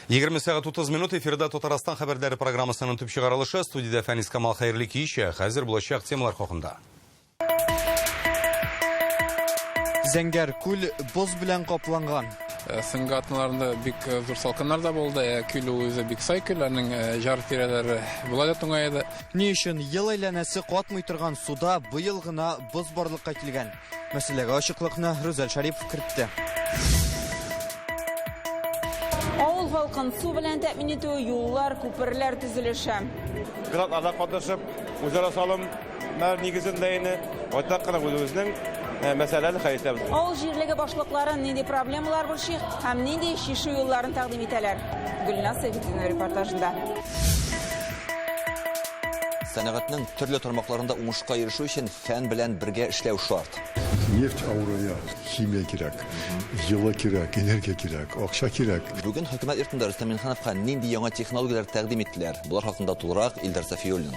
20 сәгать 30 минут эфирда Татарстан хәбәрләре программасының төп чыгарылышы. Студиядә Фәнис Камал, хәерле кич. Хәзер булачак темалар хакында. Зәңгәр күл боз белән капланган. Соңгы атналарында бик зур салкыннар да булды. Күл үзе бик сай күл, аның жар тирәләре болай да туңая. Ни өчен ел әйләнәсе катмый торган суда быел гына боз барлыкка килгән? Мәсьәләгә ачыклыкны Рүзәл Шәрипов кертте. Авыл халкын су белән тәэмин итү, юллар, күперләр төзелеше. Грантларда катнашып, үзара салымнар нигезендә инде байтак кына үзебезнең мәсьәләне хәл итәбез. Авыл җирлеге башлыкларын нинди проблемалар борчый һәм нинди чишү юлларын тәкъдим итәләр? Гөлназ Сәйфетдинова репортажында. Сәнәгатьнең төрле тармакларында уңышка ирешү өчен фән белән бергә эшләү шарт. Нефть авырая, химия кирәк, җылы кирәк, энергия кирәк, акча кирәк. Бүген Хөкүмәт йортында Рөстәм Миңнехановка нинди яңа технологияләр тәкъдим иттеләр? Болар хакында тулырак Илдар Сафиуллин.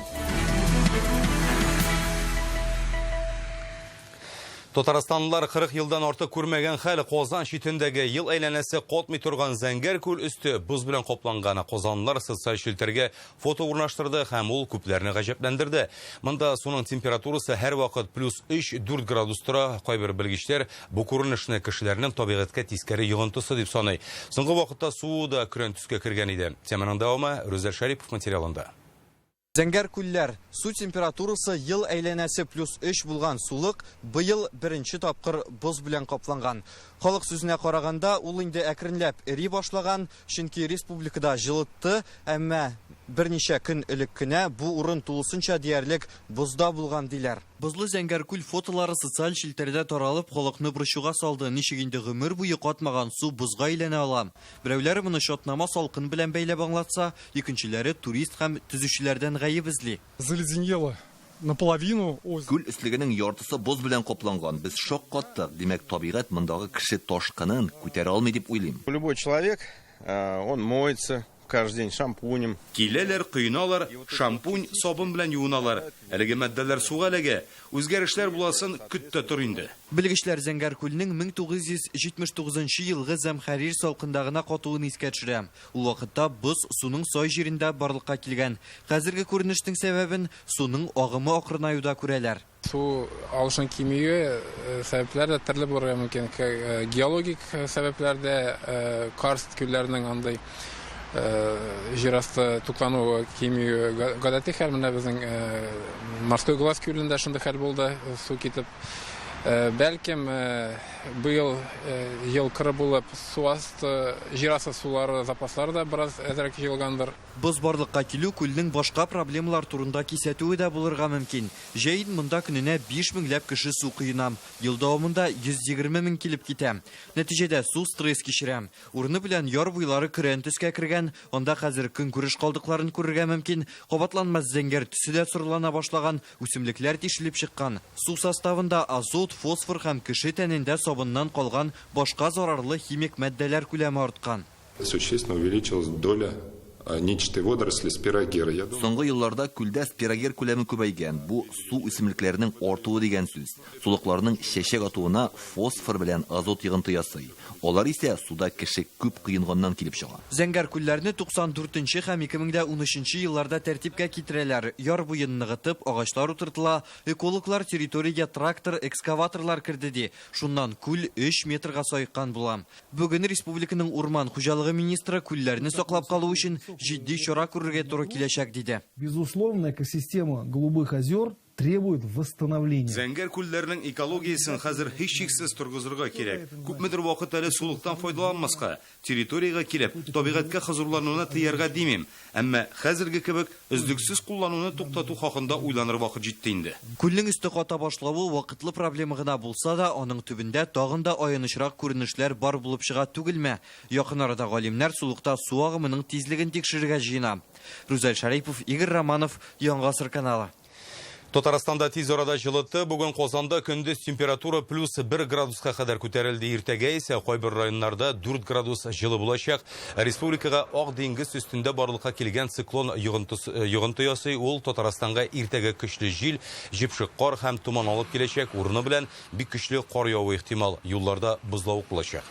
Татарстанлылар 40 елдан артык күрмәгән хәл: Казан читендәге ел әйләнәсе катмый торган Зәңгәр күл өсте боз белән капланган. Казанлылар социаль челтәргә фото урнаштырды һәм ул күпләрне гаҗәпләндерде. Монда суның температурасы һәрвакыт плюс 3-4 градус тора. Кайбер белгечләр бу күренешне кешеләрнең табигатькә тискәре йогынтысы дип саный. Соңгы вакытта суы да көрән төскә кергән иде. Теманың дәвамы Рүзәл Шәрипов материалында. Зәңгәр күлләр. Су температурасы ел әйләнәсе плюс 3 булган сулык быел беренче тапкыр боз белән капланган. Халык сүзенә караганда, ул инде әкренләп эри башлаган, чөнки республикада җылытты, әмма берничә көн элек кенә бу урын тулысынча диярлек бозда булган диләр. Бозлы Зәңгәр күл фотолары социаль челтәрдә таралып, халыкны борчуга салды. Ничек инде гомер буе катмаган су бозга әйләнә ала? Берәүләр моны чатнама салкын белән бәйләп аңлатса, икенчеләре турист һәм төзүчеләрдән гаеп эзли. Заледенело наполовину озеро. Күл өслегенең яртысы боз белән капланган. Без шаккаттык. Димәк, табигать мондагы кеше ташкынын күтәрә алмый дип уйлыйм. Любой человек, он моется каждый день шампунем. Киләләр, коеналар, шампунь, сабын белән юыналар. Әлеге матдәләр суга эләгә. Үзгәрешләр буласын көт тә тор инде. Белгечләр Зәңгәр күлнең 1979 елгы зәмхәрир салкында гына катуын искә төшерә. Ул вакытта боз суның сай җирендә барлыкка килгән. Хәзерге күренешнең сәбәбен суның агымы акрынаюда күрәләр. Су алышның кимүе сәбәпләре дә төрле булырга мөмкин. Геологик сәбәпләр дә, карст күлләренең андый җир асты туклануы кимүе гадәти хәл. Менә безнең Морской глаз күлендә шундый хәл булды, су китеп. Бәлкем, быел ел кыры булып, су асты, җир асты сулары запаслары да бераз әзрәк җыелгандыр. Боз барлыкка килү күлнең башка проблемалар турында кисәтүе дә булырга мөмкин. Җәен монда көненә 5 меңләп кеше су коена. Ел дәвамында 120 мең килеп китә. Нәтиҗәдә су стресс кичерә. Урыны белән яр буйлары көрән төскә кергән, анда хәзер көнкүреш калдыкларын күрергә мөмкин. Кабатланмас зәңгәр төсе дә сорылана башлаган, үсемлекләр тишелеп чыккан. Су составында азот, фосфор һәм кеше тәнендә сабыннан калган башка зарарлы химик матдәләр күләме арткан. Существенно увеличилась доля нитчатой водоросли спирогера. Я думаю, Соңгы елларда күлдә спирогер күләме күбәйгән. Бу су үсемлекләренең артуы дигән сүз. Сулыкларның чәчәк атуына фосфор белән азот йогынты ясый. Алар исә суда кеше күп коенганнан килеп чыга. Зәңгәр күлләрне туксан дүртенче һәм ике мең дә унөченче елларда тәртипкә китерәләр. Яр буен ныгытып, агачлар утыртыла. Экологлар территориягә трактор, экскаваторлар керде ди. Шуннан күл 3 метрга саеккан була. Бүген республиканың урман хуҗалыгы министры күлләрне саклап калу өчен җитди чара күрергә туры киләчәк диде. Безусловно, экосистема Голубых озер требует восстановления. Зәңгәр күлләрнең экологиясен хәзер һичшиксез торгызырга кирәк. Күпмедер вакыт әле сулыктан файдаланмаска, территориягә килеп, табигатькә хозурлануны тыярга димим. Әмма хәзерге кебек өзлексез куллануны туктату хакында уйланыр вакыт җитте инде. Күлнең өсте ката башлавы вакытлы проблема гына булса да, аның төбендә тагын да аянычрак күренешләр бар булып чыга түгелме? Якын арада галимнәр сулыкта су агымының тизлеген тикшерергә җыена. Рүзәл Шәрипов, Игорь Романов, Яңа Гасыр каналы. Татарстанда тиз арада җылытты. Бүген Казанда көндез температура плюс 1 градуска кадәр күтәрелде. Иртәгә исә кайбер районнарда 4 градус җылы булачак. Республикага Ак диңгез өстендә барлыкка килгән циклон йогынты ясый. Ул Татарстанга иртәгә көчле җил, җепшек кар һәм томан алып киләчәк. Урыны белән бик көчле кар явуы ихтимал. Юлларда бозлавык булачак.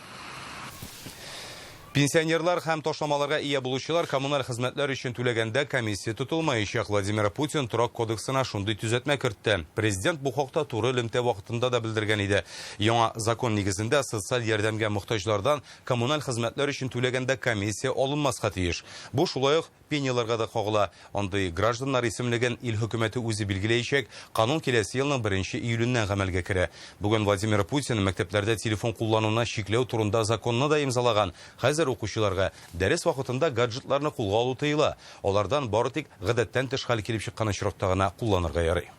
Пенсионерлар һәм ташламаларга ия булучылар коммуналь хезмәтләр өчен түләгәндә комиссия тотылмаячак. Владимир Путин торак кодексына шундый төзәтмә кертте. Президент бу хакта туры элемтә вакытында да белдергән иде. Яңа закон нигезендә социаль ярдәмгә мохтаҗлардан коммуналь хезмәтләр өчен түләгәндә комиссия алынмаска тиеш. Бу шулай ук пенияләргә дә кагыла. Андый гражданнар исемлеген ил хөкүмәте үзе билгеләячәк. Канун киләсе елның 1 июленнән гамәлгә керә. Бүген Владимир Путин мәктәпләрдә телефон куллануны чикләү турында законны да имзалаган. Хәзер укучыларга дәрес вакытында гаджетларны кулга алу тыела. Алардан бары тик гадәттән тыш хәл килеп чыккан очракта гына кулланырга ярый.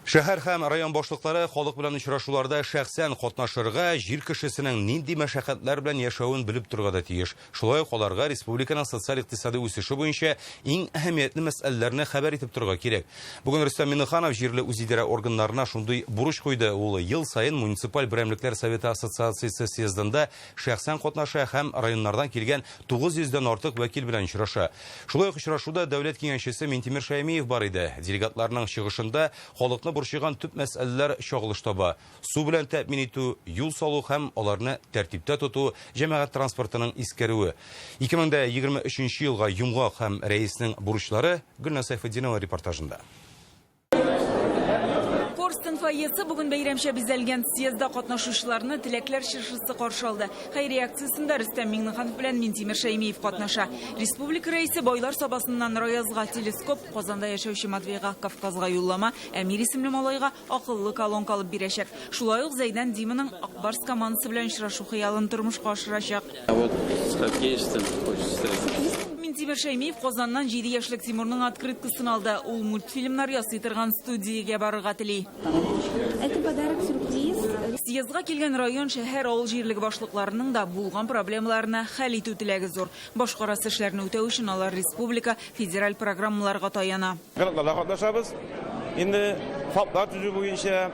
Шәһәр һәм район башлыклары халык белән очрашуларда шәхсән катнашырга, җир кешесенең нинди мәшәкатьләр белән яшәвен белеп торырга да тиеш. Шулай ук аларга республиканың социаль-икътисади үсеше буенча иң әһәмиятле мәсьәләләрне хәбәр итеп торырга кирәк. Бүген Рөстәм Миңнеханов җирле үзидарә органнарына шундый бурыч куйды. Ул ел саен муниципаль берәмлекләр советы ассоциациясе съездында шәхсән катнаша һәм районнардан килгән 900 дән артык вәкил белән очраша. Шулай ук очрашуда дәүләт киңәшчесе Минтимер Шәймиев бар иде. Делегатларның чыгышында халыкны борчыган төп мәсьәләләр чагылыш таба. Су белән тәэмин итү, юл салу һәм аларны тәртиптә тоту, җәмәгать транспортының искәрүе. 2023 елга йомгак һәм рәиснең бурычлары Гөлназ Сәйфетдинова репортажында. Корстон фойесы бүген бәйрәмчә бизәлгән. Съездда катнашучыларны теләкләр чыршысы каршы алды. Хәйрия акциясендә Рөстәм Миңнеханов белән Минтимер Шәймиев катнаша. Республика рәисе Байлар Сабасыннан Раязга телескоп, Казанда яшәүче Матвейга Кавказга юллама, Әмир исемле малайга акыллы колонка алып бирәчәк. Шулай ук Зәйдән Диманың Акбарс командасы белән очрашу хыялын тормышка ашырачак. А вот с хоккеистом хочется встретиться. Минтимер Шәймиев Казаннан 7 яшьлек Тимурның открыткасын алды. Ул мультфильмнар ясый торган студиягә барырга тели. Это подарок сюрприз. Съездга килгән район, шәһәр, авыл җирлеге башлыкларының да булган проблемаларны хәл итү теләге зур. Башкарасы эшләрне үтәү өчен алар республика, федераль программаларга таяна. Грантларда катнашабыз. Инде ФАПлар төзү буенча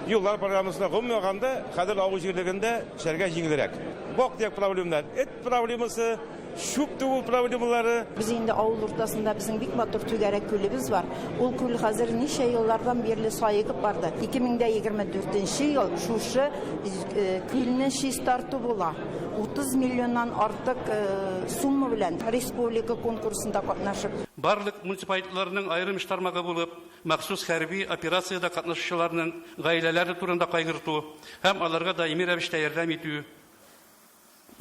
юллар программасына гомумән алганда хәзер авыл җирлегендә эшләргә җиңелрәк. Вак-төяк проблемнар, эт проблемасы, чүп түгү проблемалары. Без инде авыл уртасында безнең бик матур түгәрәк күлебез бар. Ул күл хәзер ничә еллардан бирле саегып барды. 2024 ел шушы күлне чистарту була. 30 миллионнан артык сумма белән республика конкурсында катнашып. Барлык муниципалитетларның аерым эш тармагы булып, махсус хәрби операциядә катнашучыларның гаиләләре турында кайгырту һәм аларга даими рәвештә ярдәм итү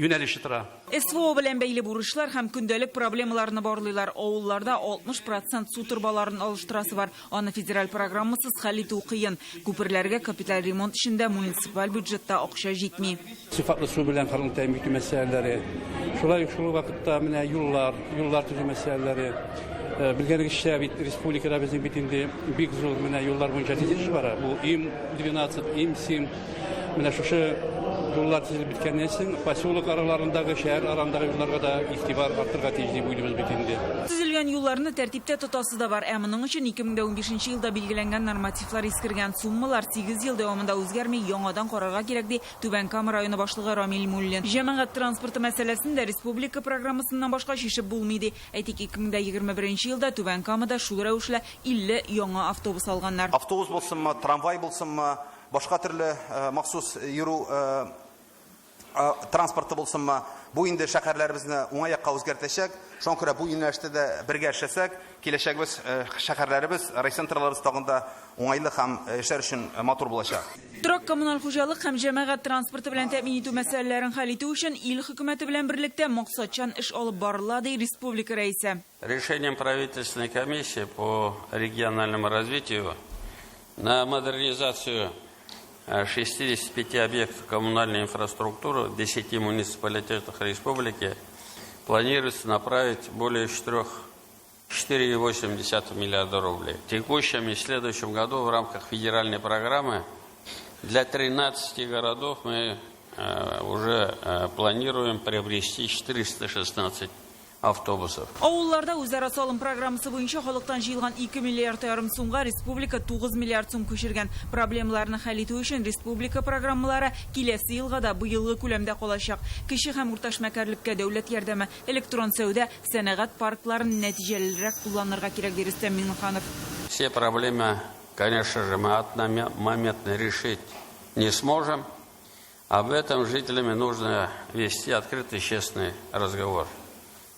юнәлеше тора. СВО белән бәйле бурычлар һәм көндәлек проблемаларны барлыйлар. Авылларда 60% су торбаларын алыштырасы бар. Аны федераль программасыз хәл итү кыен. Күперләргә капиталь ремонт өчен дә муниципаль бюджетта акча җитми. Сыйфатлы су белән халыкны тәэмин итү мәсьәләләре, шулай ук шул вакытта менә юллар, юллар төзү мәсьәләләре. Белгәнегезчә бит республикада безнең бит инде бик зур менә юллар буенча төзелеш бара. Бу ИМ-12, ИМ-7. Менә шушы юллар төзелеп беткәннән соң поселок араларындагы, шәһәр араларындагы юлларга да игътибар артырга тиеш дип уйлыйбыз бит инде. Төзелгән юлларны тәртиптә тотасы да бар. Ә моның өчен 2015 елда билгеләнгән нормативлар искергән. Суммалар 8 ел дәвамында үзгәрми, яңадан карарга кирәк, ди Түбән Кама районы башлыгы Рамил Муллин. Җәмәгать транспорты мәсьәләсен дә республика программасыннан башка чишеп булмый, ди. Әйтик, 2021 елда Түбән Камада шул рәвешле 50 яңа автобус алганнар. Автобус булсынмы, трамвай булсынмы, башка төрле махсус йөрү транспорты булсынмы, бу инде шәһәрләребезне уңай якка үзгәртәчәк. Шуңа күрә бу юнәлештә дә бергә эшләсәк, киләчәгебез, шәһәрләребез, райцентрларыбыз тагын да уңайлы һәм эшләр өчен матур булачак. Торак коммуналь хуҗалык һәм җәмәгать транспорты белән тәэмин итү мәсьәләләрен хәл итү өчен ил хөкүмәте белән берлектә максатчан эш алып барыла, ди республика рәисе. Решением правительственной комиссии по региональному развитию на модернизацию 65 объектов коммунальной инфраструктуры в 10 муниципалитетах республики планируется направить более 4,8 миллиарда рублей. В текущем и следующем году в рамках федеральной программы для 13 городов мы уже планируем приобрести 416 автобусов. Авылларда үзара салым программасы буенча халыктан җыелган 2 миллиард ярым сумга республика 9 миллиард сум күчергән. Проблемаларны хәл итү өчен республика программалары киләсе елга да быелгы күләмдә калачак. Кече һәм урта эшмәкәрлеккә дәүләт ярдәме, электрон сәүдә, сәнәгать паркларын нәтиҗәлерәк кулланырга кирәк, ди Рөстәм Миңнеханов. Все проблемы, конечно же, мы одномоментно решить не сможем. Об этом с жителями нужно вести открытый, честный разговор.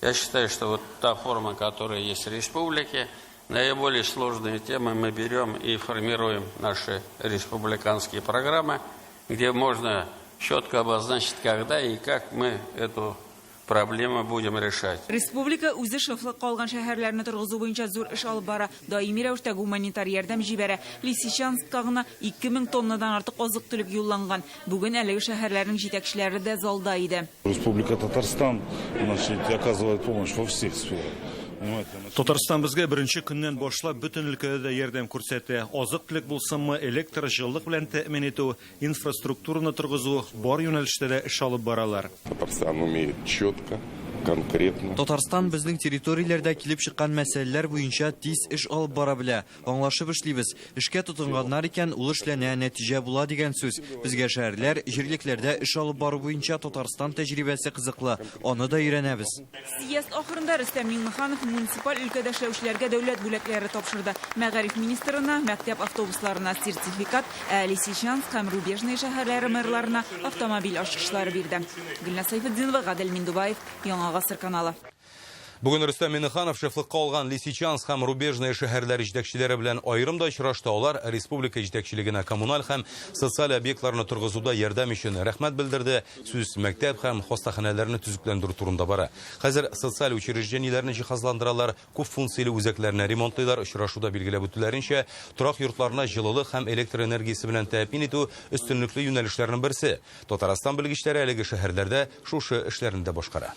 Я считаю, что вот та форма, которая есть в республике, наиболее сложные темы мы берем и формируем наши республиканские программы, где можно четко обозначить, когда и как мы эту проблему будем решать. Республика үзе шефлыкка алган шәһәрләрне торгызу буенча зур эш алып бара. Даими рәвештә гуманитар ярдәм җибәрә. Лисичанскка гына 2000 тоннадан артык азык-төлек юлланган. Бүген әлеге шәһәрләрнең җитәкчеләре дә залда иде. Республика Татарстан, значит, оказывает помощь во всех сферах. Понимаете, Татарстан безгә беренче көннән башлап бөтен өлкәдә дә ярдәм күрсәтә. Азык-төлек булсынмы, электр, җылылык белән тәэмин итү, инфраструктураны торгызу, бар юнәлештә дә эш алып баралар. Татарстан умеет четко, конкретно. Татарстан безнең территорияләрдә килеп чыккан мәсьәләләр буенча тиз эш алып бара белә. Аңлашып эшлибез. Эшкә тотынганнар икән, ул эшләнә, нәтиҗә була дигән сүз. Безгә шәһәрләр, җирлекләрдә эш алып бару буенча Татарстан тәҗрибәсе кызыклы. Аны да өйрәнәбез. Съезд ахырында Рөстәм Миңнеханов муниципаль өлкәдә эшләүчеләргә дәүләт бүләкләре тапшырды. Мәгариф министрына, мәктәп автобусларына сертификат, ә Лисичанск һәм Рубежное шәһәрләре мэрларына автомобиль ачкычлары бирде. Гөлназ Сәйфетдинова, Гадел Миндубаев, Яңа Гасыр каналы. Бүген Рөстәм Миңнеханов шефлыкка алган Лисичанск һәм Рубежное шәһәрләре җитәкчеләре белән аерым да очрашты. Алар республика җитәкчелегенә коммуналь һәм социаль объектларны торгызуда ярдәм өчен рәхмәт белдерде. Сүз мәктәп һәм хастаханәләрне төзекләндерү турында бара. Хәзер социаль учреждениеләрне җиһазландыралар, күп функцияле үзәкләрне ремонтлыйлар. Очрашуда билгеләп үтүләренчә, торак йортларына җылылык һәм электр энергиясе белән тәэмин итү өстенлекле юнәлешләрнең берсе. Татарстан белгечләре әлеге шәһәрләрдә шушы эшләрне дә башкара.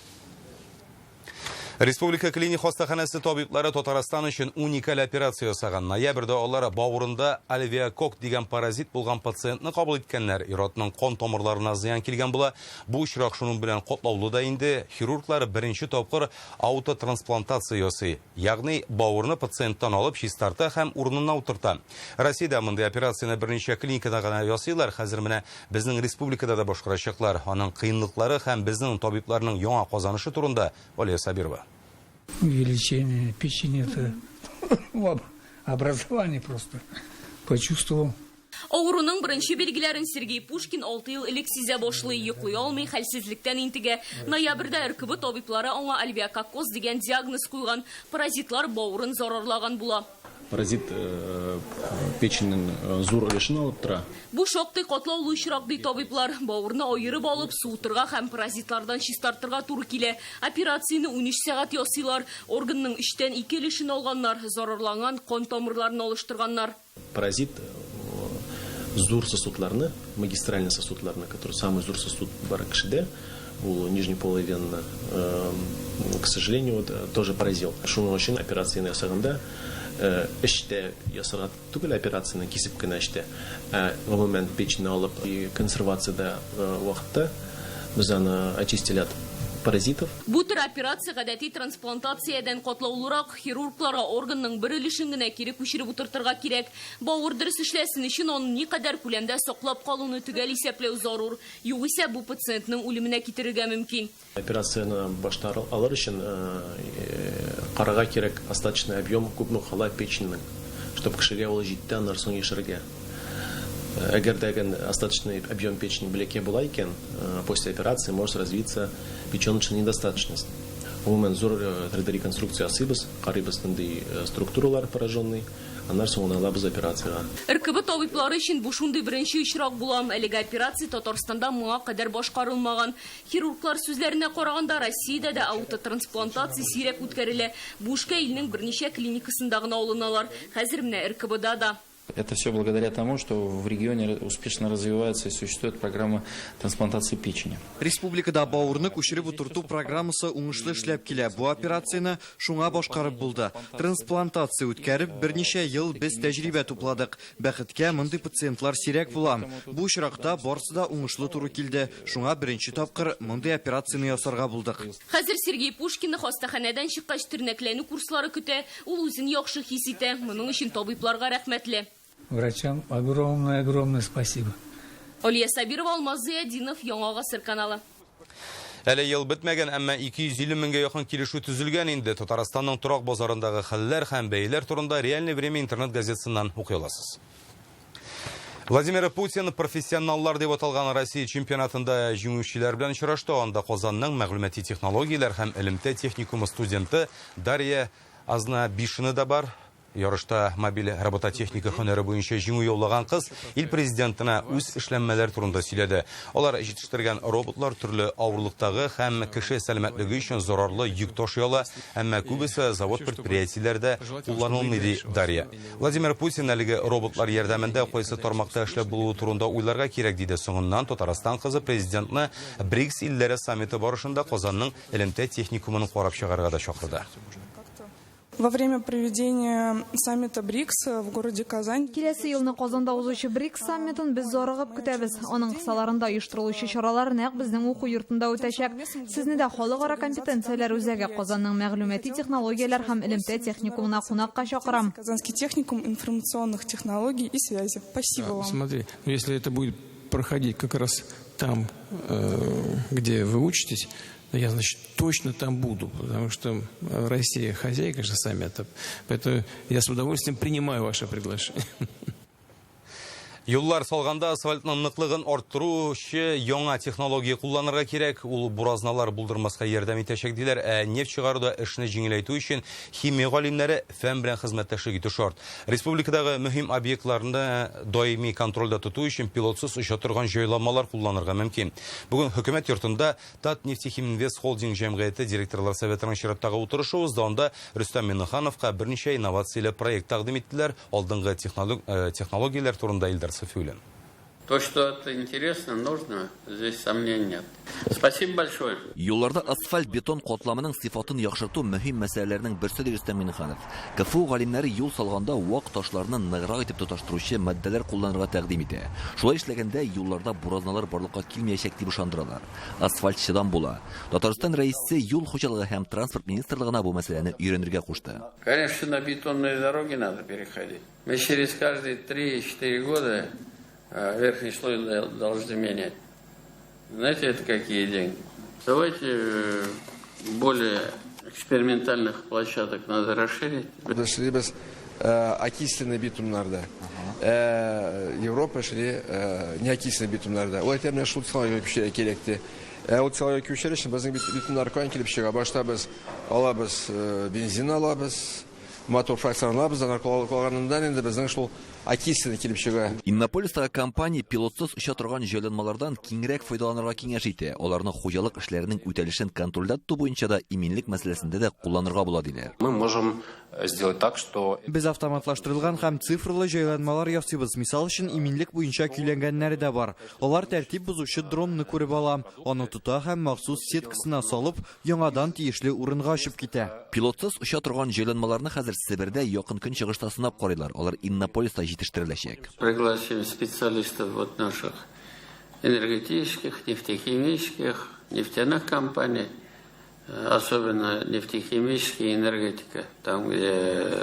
Республика клиник хастаханәсе табиблары Татарстан өчен уникаль операция ясаган. Ноябрьдә алар бавырында альвеококк дигән паразит булган пациентны кабул иткәннәр. Ир-атның кан тамырларына зыян килгән була. Бу очрак шуның белән катлаулы да инде. Хирурглар беренче тапкыр аутотрансплантация ясый. Ягъни бавырны пациенттан алып чистарта һәм урынына утырта. Россиядә мондый операцияне берничә клиникада гына ясыйлар. Хәзер менә безнең республикада да башкарачаклар. Аның кыенлыклары һәм безнең табибларның яңа казанышы турында Алия Сабирова. Увеличение печени, это образование просто почувствовал. Авыруның беренче билгеләрен Сергей Пушкин 6 ел элек сизә башлый, йоклый алмый, хәлсезлектән интегә. Ноябрьдә РКБ табиблары аңа альвеококкоз дигән диагноз куйган. Паразитлар бавырын зарарлаган була. Паразит печеньнең зур өлешен алып тора. Бу шактый катлаулы очрак, ди табиблар. Бавырны аерып алып, суытырга һәм паразитлардан чистартырга туры килә. Операцияне 13 сәгать ясыйлар. Органның 3-тән 2 өлешен алганнар, зарарланган кан тамырларын алыштырганнар. Паразит зур сосудларны, магистральный сосудларны, который самый зур сосуд бар кешедә, ул нижний полой венны, к сожалению, тоже поразил. Шуның өчен операцияне ясаганда, эчтә ясарга түгел операцияне кисеп кенә эчтә, ә гомумән печеньне алып и консервацияда вакытта без аны очистили от паразитов. Бу төр операция гадәти трансплантациядән катлаулырак. Хирургларга органның бер өлешен генә кире күчереп утыртырга кирәк. Бавыр дөрес эшләсен өчен аны никадәр күләмдә саклап калуны төгәл исәпләү зарур. Югыйсә бу пациентның үлеменә китерергә мөмкин. Операцияне башта алыр өчен карарга кирәк остаточный объем күпме кала печеньнең, чтоб кешегә ул җитте, аннан соң яшәргә. Әгәр дә остаточный объем печени бәләкәй була икән, после операции может развиться печеночная недостаточность. Гомумән, зур 3D реконструкция ясыйбыз, карыйбыз нинди структуралар пораженный, аннан соң аны алабыз операциягә. РКБ табиблары өчен бу шундый беренче очрак була. Әлеге операция Татарстанда моңа кадәр башкарылмаган. Хирурглар сүзләренә караганда, Россиядә дә аутотрансплантация сирәк үткәрелә. Бу эшкә илнең берничә клиникасында гына алыналар. Хәзер менә РКБда да. Это все благодаря тому, что в регионе успешно развивается и существует программа трансплантации печени. Республикада бавырны күчереп утырту программасы уңышлы эшләп килә. Бу операцияне шуңа башкарып булды. Трансплантация үткәреп, берничә ел без тәҗрибә тупладык. Бәхеткә мондый пациентлар сирәк була. Бу очракта барысы да уңышлы туры килде. Шуңа беренче тапкыр мондый операцияне ясарга булдык. Хәзер Сергей Пушкинны хастаханәдән чыккач тернәкләнү курслары көтә. Ул үзен яхшы хис итә. Моның өчен табибларга рәхмәтле. Врачам огромное-огромное спасибо. Алия Сабирова, Алмаз Зыядинов, Яңа Гасыр каналы. Әле ел бетмәгән, әмма 250 меңгә якын килешү төзелгән инде. Татарстанның торак базарындагы хәлләр һәм бәяләр турында Реальное время интернет газетасыннан укый аласыз. Владимир Путин профессионаллар дип аталган Россия чемпионатында җиңүчеләр белән очрашты. Анда Казанның мәгълүмати технологияләр һәм элемтә техникумы студенты Дарья Азнабишина да бар. Ярышта мобиль робототехника һөнәре буенча җиңү яулаган кыз ил президентына үз эшләнмәләр турында сөйләде. Алар җитештергән роботлар төрле авырлыктагы һәм кеше сәламәтлеге өчен зарарлы йөк ташый ала, әмма күбесе завод-предприятиеләрдә кулланылмый, ди Дарья. Владимир Путин әлеге роботлар ярдәмендә кайсы тармакта эшләп булуы турында уйларга кирәк, диде. Соңыннан Татарстан кызы президентны БРИКС илләре саммиты барышында Казанның элемтә техникумын карап чыгарга да чакырды. Во время проведения саммита БРИКС в городе Казань. Киләсе елны Казанда узучы БРИКС саммитын без зарыгып көтәбез. Аның кысаларында оештырылучы чаралар нәкъ безнең уку йортында үтәчәк. Сезне дә Халыкара компетенцияләр үзәге Казанның мәгълүмати технологияләр һәм элемтә техникумына кунакка чакырам. Казанский техникум информационных технологий и связи. Спасибо вам. Смотри, ну если это будет проходить как раз там, где вы учитесь, я, значит, точно там буду, потому что Россия хозяйка же саммита. Поэтому я с удовольствием принимаю ваше приглашение. Юллар салганда асфальтның ныклыгын арттыручы яңа технология кулланырга кирәк. Ул буразналар булдырмаска ярдәм итәчәк диләр. Ә нефть чыгаруда эшне җиңеләйтү өчен химия галимнәре фән белән хезмәттәшлек итү шарт. Республикадагы мөһим объектларны даими контрольдә тоту өчен пилотсыз оча торган җайланмалар кулланырга мөмкин. Бүген хөкүмәт йортында Татнефтехиминвест холдинг җәмгыяте директорлар советының чираттагы утырышы узды. Анда Рөстәм Миңнехановка берничә инновацияле проект тәкъдим иттеләр. Алдынгы технологияләр турында Илдар Сафиуллин. То, что это интересно, нужно, здесь сомнений нет. Спасибо большое. Юлларда асфальт-бетон катламының сыйфатын яхшырту мөһим мәсьәләләрнең берсе, ди Рөстәм Миңнеханов. КФУ галимнәре юл салганда вак ташларны ныграк итеп тоташтыручы матдәләр кулланырга тәкъдим итә. Шулай эшләгәндә юлларда буразналар барлыкка килмәячәк дип ышандыралар. Асфальт чыдам була. Татарстан Рәисе юл хуҗалыгы һәм транспорт министрлыгына бу мәсьәләне өйрәнергә кушты. Конечно, на бетонные дороги надо переходить. Мы через каждые 3-4 года верхний слой должны менять. Знаете, это какие деньги? Давайте более экспериментальных площадок надо расширить. Без окисленный битумнарда. Европа эшли неокисленный битумнарда. Ул әйтә, менә шул технология күчәргә кирәк ди. Ул технология күчәр өчен безнең битумнар каян килеп чыга? Башта без алабыз, бензин алабыз, мотор фракцияларын алабыз, аннан калганыннан инде безнең шул окисленный килеп чыга. Иннополистагы компания пилотсыз оча торган җайланмалардан киңрәк файдаланырга киңәш итә. Аларны хуҗалык эшләренең үтәлешен контрольдә тоту буенча да, иминлек мәсьәләсендә дә кулланырга була, диләр. Мы можем сделать так, что Без автоматлаштырылган һәм цифрлы җайланмалар ясыйбыз. Мисал өчен, иминлек буенча көйләнгәннәре дә бар. Алар тәртип бозучы дронны күреп ала, аны тота һәм махсус сеткасына салып, яңадан тиешле урынга очып китә. Пилотсыз оча торган җайланмаларны хәзер Себердә, Якын Көнчыгышта сынап карыйлар. Алар Иннополиста җитештереләчәк. Пригласим специалистов вот наших энергетических, нефтехимических, нефтяных компаний, особенно нефтехимические и энергетика, там, где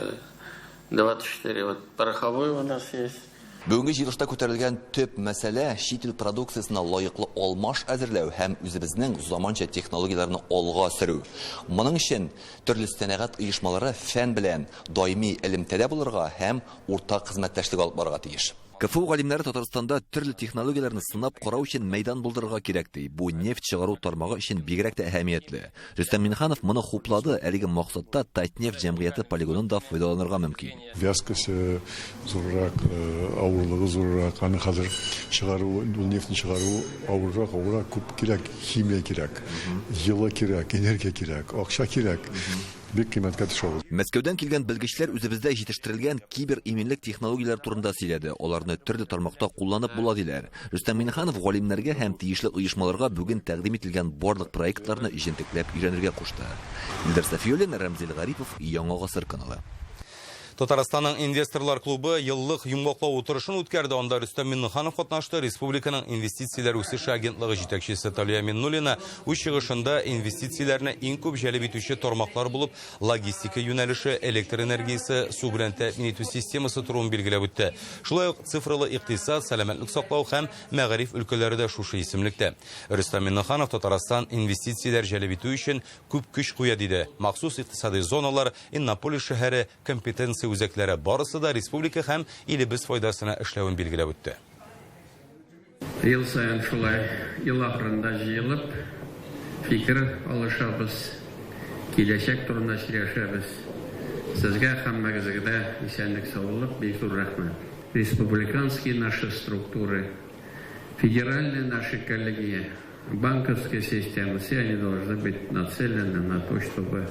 24 вот пороховой у нас есть. Бүгенге җыелышта күтәрелгән төп мәсьәлә чит ил продукциясенә лаеклы алмаш әзерләү һәм үзебезнең заманча технологияләрне алга сөрү. Моның өчен төрле сәнәгать оешмалары фән белән даими элемтәдә булырга һәм уртак хезмәттәшлек алып барырга тиеш. КФУ галимнәре Татарстанда төрле технологияләрне сынап карау өчен мәйдан булдырырга кирәк ди. Бу нефть чыгару тармагы өчен бигрәк тә әһәмиятле. Рөстәм Миңнеханов моны хуплады. Әлеге максатта Татнефть җәмгыяте полигонын да файдаланырга мөмкин. Вязкость зуррак, авырлыгы зуррак, аны хәзер чыгару, ул нефтьне чыгару авыррак, авыррак, күп кирәк, химия кирәк, җылы кирәк, энергия кирәк, акча кирәк. Бик кыйммәткә төшә ул. Мәскәүдән килгән белгечләр үзебездә җитештерелгән кибер иминлек технологияләре турында сөйләде. Аларны төрле тармакта кулланып була диләр. Рөстәм Миңнеханов галимнәргә һәм тиешле оешмаларга бүген тәкъдим ителгән барлык проектларны җентекләп өйрәнергә кушты. Илдар Сафиуллин, Рәмзил Гарипов, Яңа Гасыр каналы. Татарстанның инвесторлар клубы еллык йомгаклау утырышын үткәрде. Анда Рөстәм Миңнеханов катнашты. Республиканың инвестицияләр үсеше агентлыгы җитәкчесе Талия Миннуллина үз чыгышында инвестицияләрне иң күп җәлеп итүче тармаклар булып логистика юнәлеше, электр энергиясе, су белән тәэмин итү системасы торуын билгеләп үтте. Шулай ук цифрлы икътисад, сәламәтлек саклау һәм мәгариф өлкәләре дә шушы исемлектә. Рөстәм Миңнеханов Татарстан инвестицияләр җәлеп итү өчен күп көч куя диде. Махсус икътисади зоналар, Иннополис шәһәре, компетенция үзәкләре барысы да республика һәм илебез файдасына эшләвен билгеләп үтте. Ел саен шулай ел ахырында җыелып, фикер алышабыз, киләчәк турында сөйләшәбез. Сезгә һәммәгезгә дә исәнлек-саулык, бик зур рәхмәт. Республиканские наши структуры, федеральные наши коллеги, банковская система, все они должны быть нацелены на то, чтобы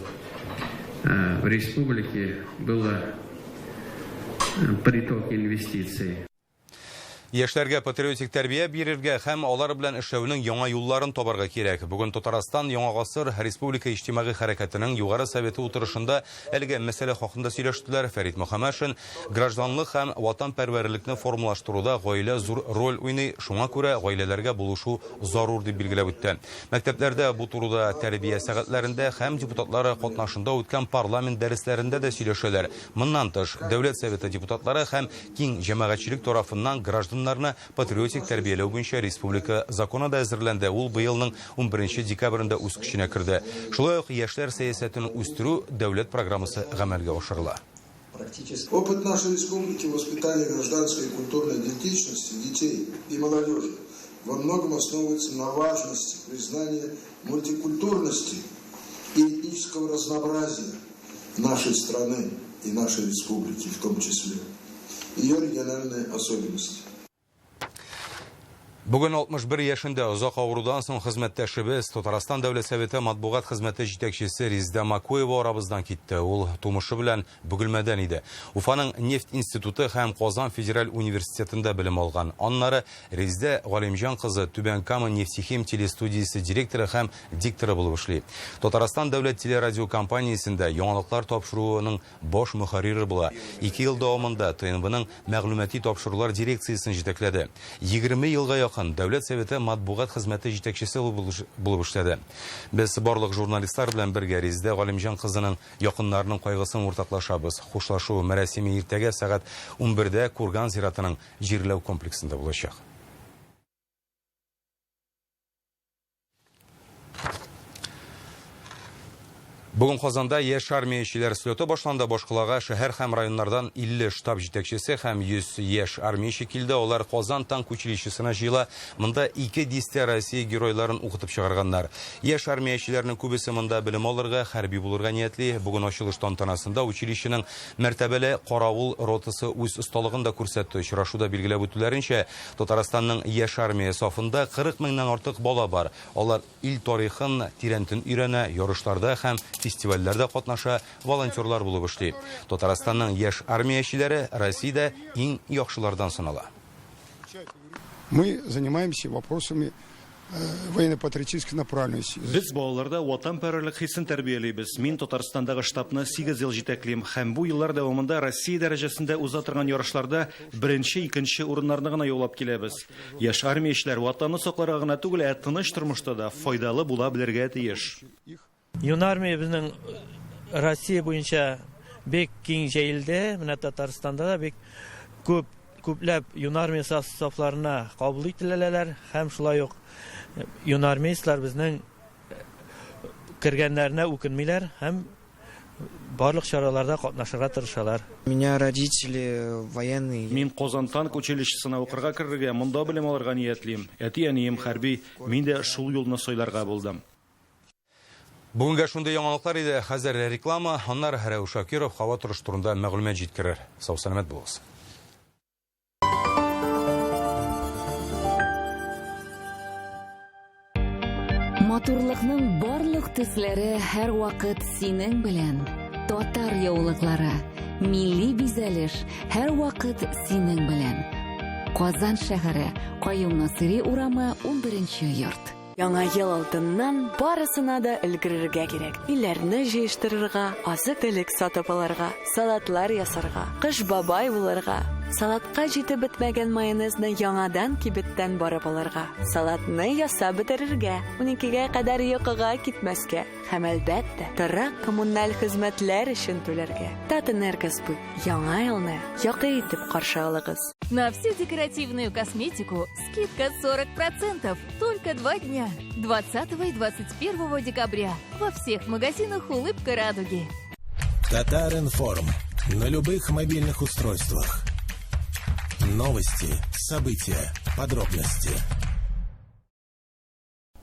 в республике было приток инвестиций. Яшьләргә патриотик тәрбия бирергә һәм алар белән эшләүнең яңа юлларын табарга кирәк. Бүген Татарстан Яңа гасыр республика иҗтимагый хәрәкәтенең югары советы утырышында әлеге мәсьәлә хакында сөйләштеләр. Фәрит Мөхәммәтшин гражданлык һәм ватанпәрвәрлекне формалаштыруда гаилә зур роль уйный, шуңа күрә гаиләләргә булышу зарур дип билгеләп үтте. Мәктәпләрдә бу турыда тәрбия сәгатьләрендә һәм депутатлары катнашында үткән парламент дәресләрендә дә сөйләшәләр. Моннан тыш, Дәүләт Советы депутатлары һәм киң җәмәгатьчелек тарафыннан гражданнарны патриотик тәрбияләү буенча республика законы да әзерләнде. Ул быелның 11 декабрендә үз көченә керде. Шулай ук яшьләр сәясәтен үстерү дәүләт программасы гамәлгә ашырыла. Опыт нашей республики в воспитании гражданской и культурной идентичности детей и молодежи во многом основывается на важности признания мультикультурности и этнического разнообразия нашей страны и нашей республики в том числе, ее региональные особенности. Бүген 61 яшендә озак авырудан соң хезмәттәшебез Татарстан Дәүләт Советы матбугат хезмәте җитәкчесе Резеда Макуева арабыздан китте. Ул тумышы белән Бөгелмәдән иде. Уфаның нефть институты һәм Казан федераль университетында белем алган. Аннары Резеда Галимҗан кызы Түбән Кама нефтехим телестудиясе директоры һәм дикторы булып эшли. Татарстан дәүләт телерадиокомпаниясендә яңалыклар тапшыруының баш мөхәррире була. 2 ел дәвамында ТНВның мәгълүмати тапшырулар дирекциясен җитәкләде. 20 елга якын Дәүләт Советы матбугат хезмәте җитәкчесе булып эшләде. Без барлык журналистлар белән бергә Резеда Галимҗан кызының якыннарының кайгысын уртаклашабыз. Хушлашу мәрасиме иртәгә сәгать 11дә Курган зиратының җирләү комплексында булачак. Бүген Казанда яшь армиячеләр слеты башланды. Башкалага шәһәр һәм районнардан 50 штаб җитәкчесе һәм 100 яшь армияче килде. Алар Казан танк училищесына җыела. Монда 2 дистә Россия геройларын укытып чыгарганнар. Яшь армиячеләрнең күбесе монда белем алырга, хәрби булырга ниятли. Бүген ачылыш тантанасында училищеның мәртәбәле каравыл ротасы үз осталыгын да күрсәтте. Очрашуда билгеләп үтүләренчә, Татарстанның яшь армия сафында 40 меңнән артык бала бар. Алар ил тарихын тирәнтен өйрәнә, ярышларда һәм фестивальләрдә катнаша, волонтерлар булып эшли. Татарстанның яшь армиячеләре Россиядә иң яхшылардан санала. Мы занимаемся вопросами военно-патриотической направленности. Без балаларда ватанпәрвәрлек хисен тәрбиялибез. Мин Татарстандагы штабны 8 ел җитәклим һәм бу еллар дәвамында Россия дәрәҗәсендә уза торган ярышларда беренче, икенче урыннарны гына яулап киләбез. Яшь армиячеләр ватанны сакларга гына түгел, ә тыныч тормышта да файдалы була белергә тиеш. Юнармия безнең Россия буенча бик киң җәелде. Менә Татарстанда да бик күпләп юнармия сафларына кабул ителәләр һәм шулай ук юнармейцлар безнең кергәннәренә үкенмиләр һәм барлык чараларда катнашырга тырышалар. У меня родители военные. Мин Казан танк училищесына укырга керергә, монда белем алырга ниятлим. Әти-әнием хәрби, мин дә шул юлны сайларга булдым. Бүгенгә шундый яңалыклар иде. Хәзер реклама, аннары Рәүф Шакиров һава торышы турында мәгълүмат җиткерер. Сау-сәламәт булыгыз. Матурлыкның барлык төсләре һәр вакыт синең белән. Татар яулыклары, милли бизәлеш һәр вакыт синең белән. Казан шәһәре, Каюм Насыйри урамы, 11 йорт. Яңа ел алдыннан барысына да өлгерергә кирәк. Өйләрне җыештырырга, азык-төлек сатып алырга, салатлар ясарга, кыш бабай булырга, салатка җитеп бетмәгән майонезны яңадан кибеттән барып алырга, салатны ясап бетерергә, 12-гә кадәр йокыга китмәскә һәм әлбәттә, торак коммуналь хезмәтләр өчен түләргә. Татэнергосбыт яңа елны якты итеп каршы алыгыз. На всю декоративную косметику скидка 40% только 2 дня, 20 и 21 декабря во всех магазинах «Улыбка радуги». Татаринформ на любых мобильных устройствах. Новости, события, Подробности.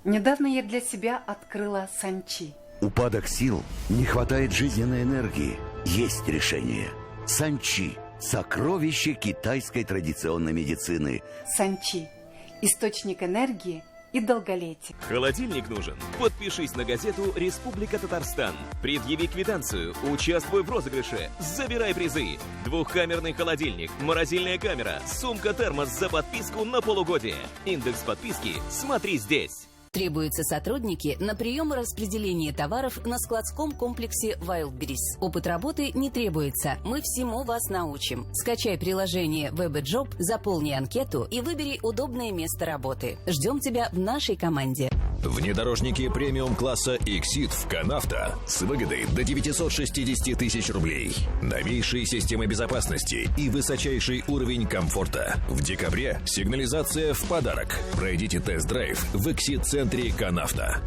Недавно я для себя открыла Санчи. Упадок сил, не хватает жизненной энергии. Есть решение. Санчи – сокровище китайской традиционной медицины. Санчи – источник энергии и долголетия. Холодильник нужен? Подпишись на газету «Республика Татарстан». Предъяви квитанцию, участвуй в розыгрыше, забирай призы. Двухкамерный холодильник, морозильная камера, сумка-термос за подписку на полугодие. Индекс подписки смотри здесь. Требуются сотрудники на прием и распределение товаров на складском комплексе Wildberries. Опыт работы не требуется. Мы всему вас научим. Скачай приложение WebJob, заполни анкету и выбери удобное место работы. Ждем тебя в нашей команде. Внедорожники премиум-класса Exit в Канавто с выгодой до 960 тысяч рублей. Новейшие системы безопасности и высочайший уровень комфорта. В декабре сигнализация в подарок. Пройдите тест-драйв в Exit-центре Канавто.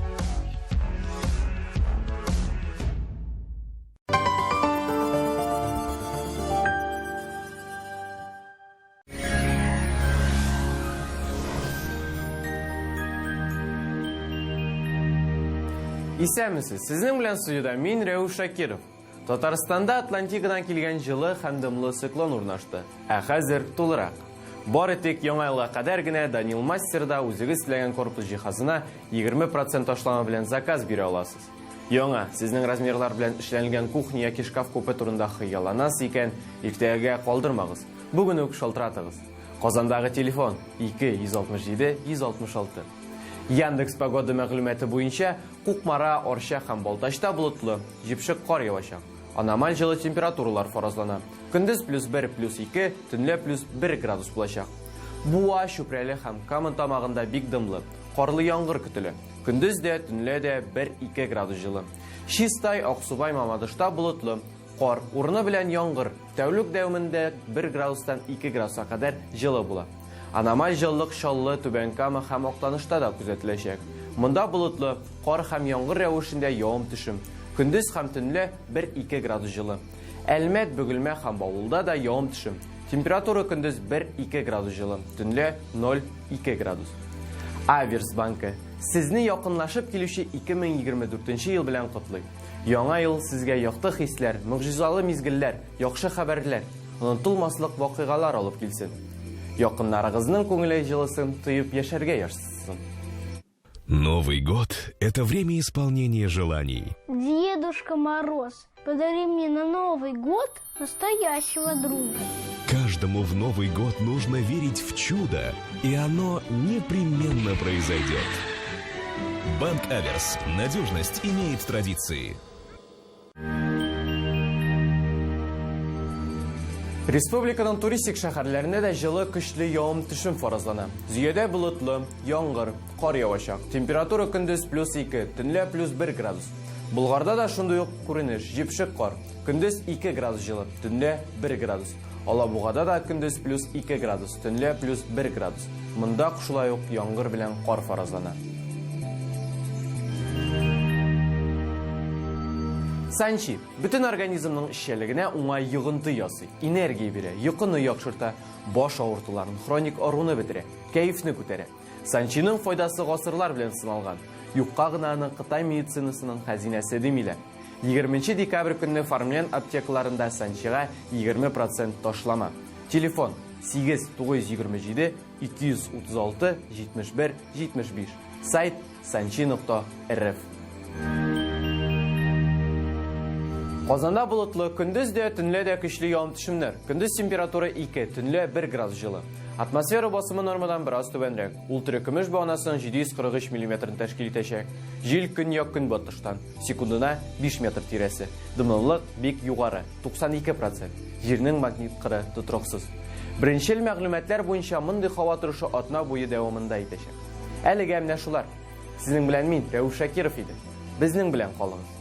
Исәнмесез, сезнең белән студиядә мин Рәүф Шакиров. Татарстанда Атлантикадан килгән җылы һәм дымлы циклон урнашты. Ә хәзер тулырак. Бары тик яңа елга кадәр генә Данил Мастерда үзегез теләгән корпус җиһазына 20% ташлама белән заказ бирә аласыз. Яңа, сезнең размерлар белән эшләнелгән кухня яки шкаф-купе турында хыялланасыз икән, иртәгәгә калдырмагыз. Бүген үк шалтыратыгыз. Казандагы телефон 2 167 166. Яндекс погода мәгълүматы буенча Кукмара, Арча һәм Балтачта болытлы, җепшек кар явачак. Аномаль җылы температуралар фаразлана. Көндез плюс 1, плюс 2, төнлә плюс 1 градус булачак. Буа, Чүпрәле һәм Кама тамагында бик дымлы, карлы яңгыр көтелә. Көндез дә, төнлә дә 1-2 градус җылы. Чистай, Аксубай, Мамадышта болытлы, кар, урыны белән яңгыр. Тәүлек дәвамында 1 градустан 2 градуска кадәр җылы була. Аномаль җылылык Чаллы, Түбән Кама һәм Актанышта да күзәтеләчәк. Монда болытлы, кар һәм яңгыр рәвешендә явым-төшем. Көндез һәм төнлә 1-2 градус җылы. Әлмәт, Бөгелмә һәм Баулыда да явым-төшем. Температура көндез 1-2 градус җылы, төнлә 0-2 градус. Аверс банкы сезне якынлашып килүче 2024 ел белән котлый. Яңа ел сезгә якты хисләр, могҗизалы мизгелләр, яхшы хәбәрләр, онытылмаслык вакыйгалар алып килсен. Якыннарыгызның күңеле җылысын тоеп яшәргә язсын. Новый год – это время исполнения желаний. Дедушка Мороз, подари мне на Новый год настоящего друга. Каждому в Новый год нужно верить в чудо, и оно непременно произойдет. Банк Аверс. Надежность имеет традиции. Республиканың туристик шәһәрләрендә дә җылы көчле явым-төшем фаразлана. Зөядә болытлы, яңгыр, кар явачак. Температура көндез плюс 2, төнлә плюс 1 градус. Болгарда да шундый ук күренеш, җепшек кар. Көндез 2 градус җылы, төнлә 1 градус. Алабугада да көндез плюс 2 градус, төнлә плюс 1 градус. Монда шулай ук яңгыр белән кар фаразлана. Санчи бөтен организмның эшчәнлегенә уңай йогынты ясый, энергия бирә, йокыны яхшырта, баш авыртуларын, хроник аруны бетерә, кәефне күтәрә. Санчиның файдасы гасырлар белән сыналган. Юкка гына аны Кытай медицинасының хәзинәсе димиләр. 20 декабрь көнне Фармлен аптекаларында Санчига 20% ташлама. Телефон 8 927 236 71 75. Сайт sanchi.rf. Казанда болытлы, көндез дә, төнлә дә көчле явым-төшемнәр. Көндез температура 2, төнлә 1 градус җылы. Атмосфера басымы нормадан бераз түбәнрәк. Ул терекөмеш баганасының 743 миллиметрын тәшкил итәчәк. Җил көньяк-көнбатыштан, секундына 5 метр тирәсе. Дымлылык бик югары, 92%. Җирнең магнит кыры тотрыксыз. Беренчел мәгълүматлар буенча мондый һава торышы атна буе дәвамында итәчәк. Әлегә менә шулар. Сезнең белән мин, Рәүф Шакиров идем. Безнең белән калыгыз.